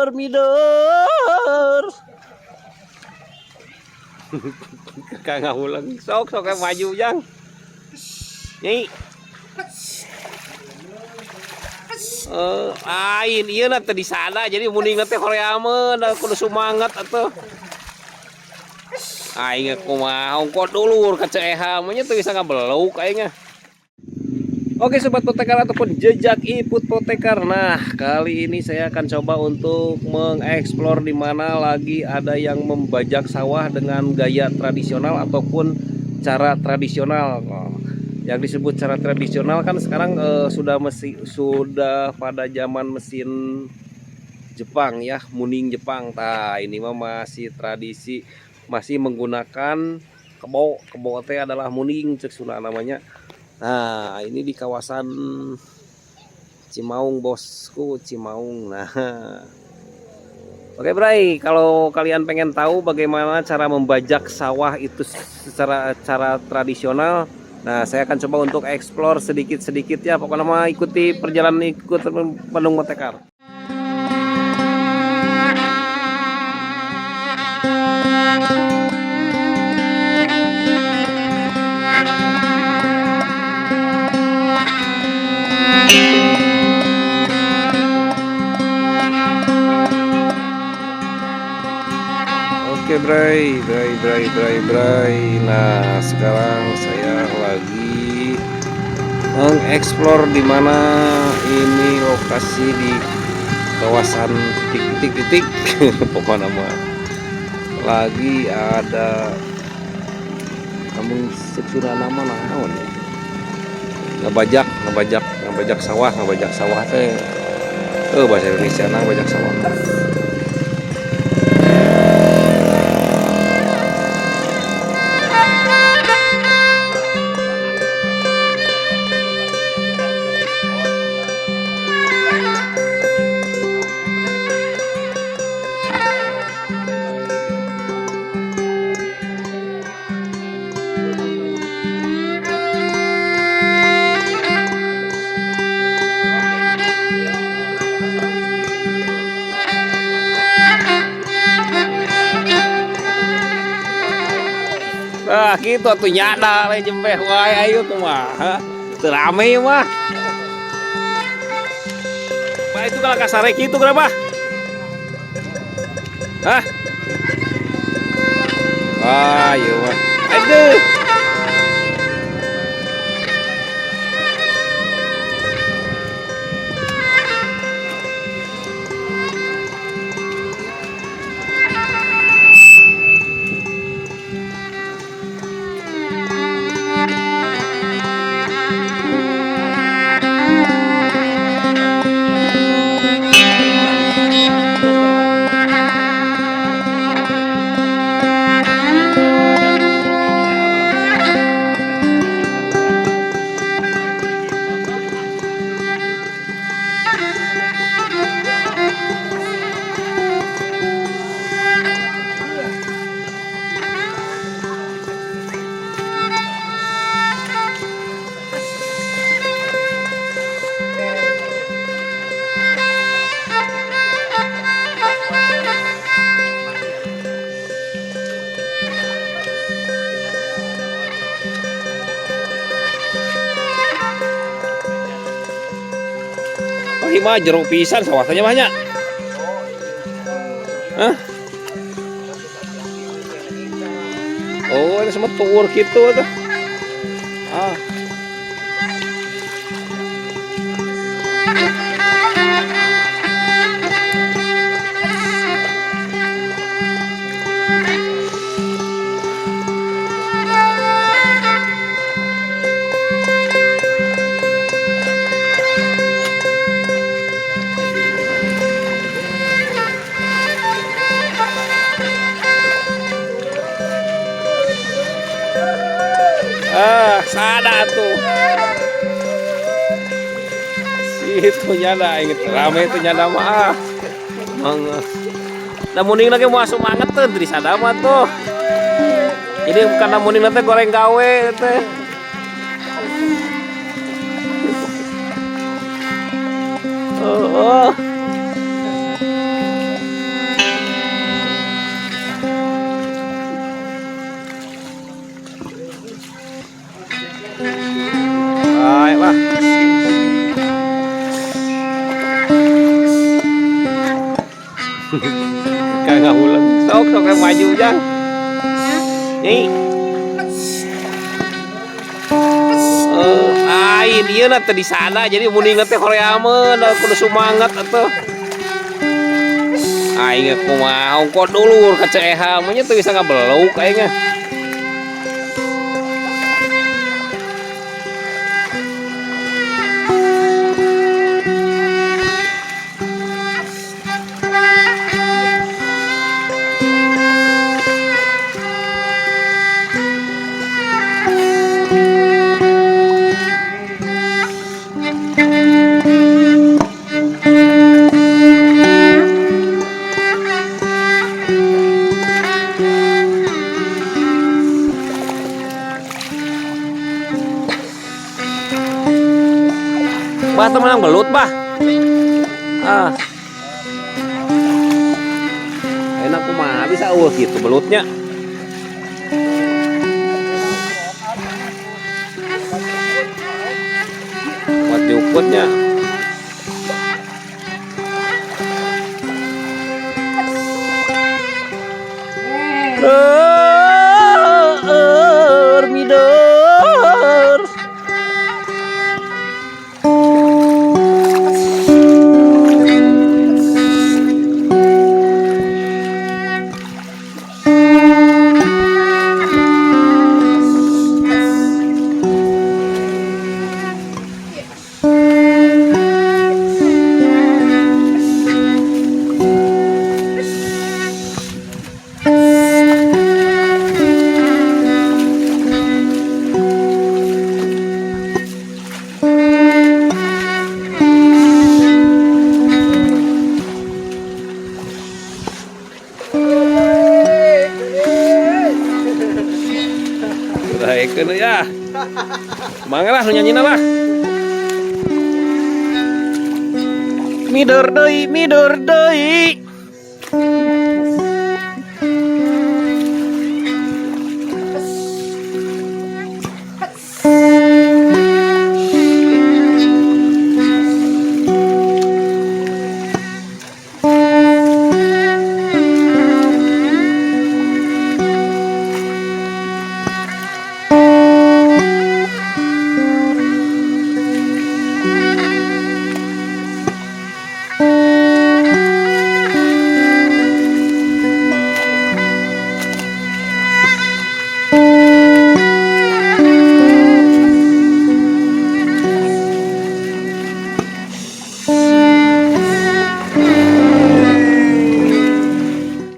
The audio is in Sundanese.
Mider. Kang ngahuleng sok sok maju jang. Nyi. Ain ieu na teh di sana jadi munding teh horeameun da kudu sumangat atuh. Aing kumaha ongko dulur ka Ceu Eha mah nya teu bisa ngabeluk aing mah. Oke Sobat Potekar ataupun Jejak Iput Potekar. Nah, kali ini saya akan coba untuk mengeksplor di mana lagi ada yang membajak sawah dengan gaya tradisional ataupun cara tradisional. Yang disebut cara tradisional kan sekarang sudah pada zaman mesin Jepang ya, munding Jepang. Tah, ini mah masih tradisi, masih menggunakan kebo. Kebo teh adalah munding cek Sunda namanya. Nah, ini di kawasan Cimaung bosku, Cimaung. Nah, oke Bray, kalau kalian pengen tahu bagaimana cara membajak sawah itu secara cara tradisional, nah saya akan coba untuk explore sedikit-sedikit ya. Pokoknya mah ikuti perjalanan, ikut Bandung Motekar. Oke Bray, Bray, Bray, Bray, Bray. Nah, sekarang saya lagi mengeksplor di mana ini lokasi di kawasan titik-titik-titik. Pokoknya mah lagi ada kamu secara nama naon ya? Ngabajak, ngabajak, ngabajak sawah teh. Bahasa Indonesia ngabajak sawah. Ah, gitu atuh nyada lain jembeh wae ayo kumaha. Teu rame mah. Pak itu kalau kasare kitu kenapa? Hah? Wah, ieu mah. Aduh. Oh, ieu mah jero pisan sawahnya banyak. Hah? Oh, ini semua tuur gitu tuh. Ah. Ah, sada tuh. Itu nyada, inget rame itu nyada mah. Ah. Mang. Nah munding lagi mau semangat tuh dari sada mah tuh. Jadi karena munding nanti goreng gawe teh. Jang, maju Jang. Nih. Eh, ain ieu na teh di sana jadi mun inget teh horeameun da kudu sumangat atuh. Aing ge kumaha ongko dulur ka Ceu Eha mah nya teu bisa ngabeluk aing nya. Bah teu menang belut bah. Ah. Enak kumaha bisa eueuh kitu belutnya. Buat diukutnya. Leur, mider. Daekeun ya. Mangga lah nu nyanyina lah. Mider deui, mider deui.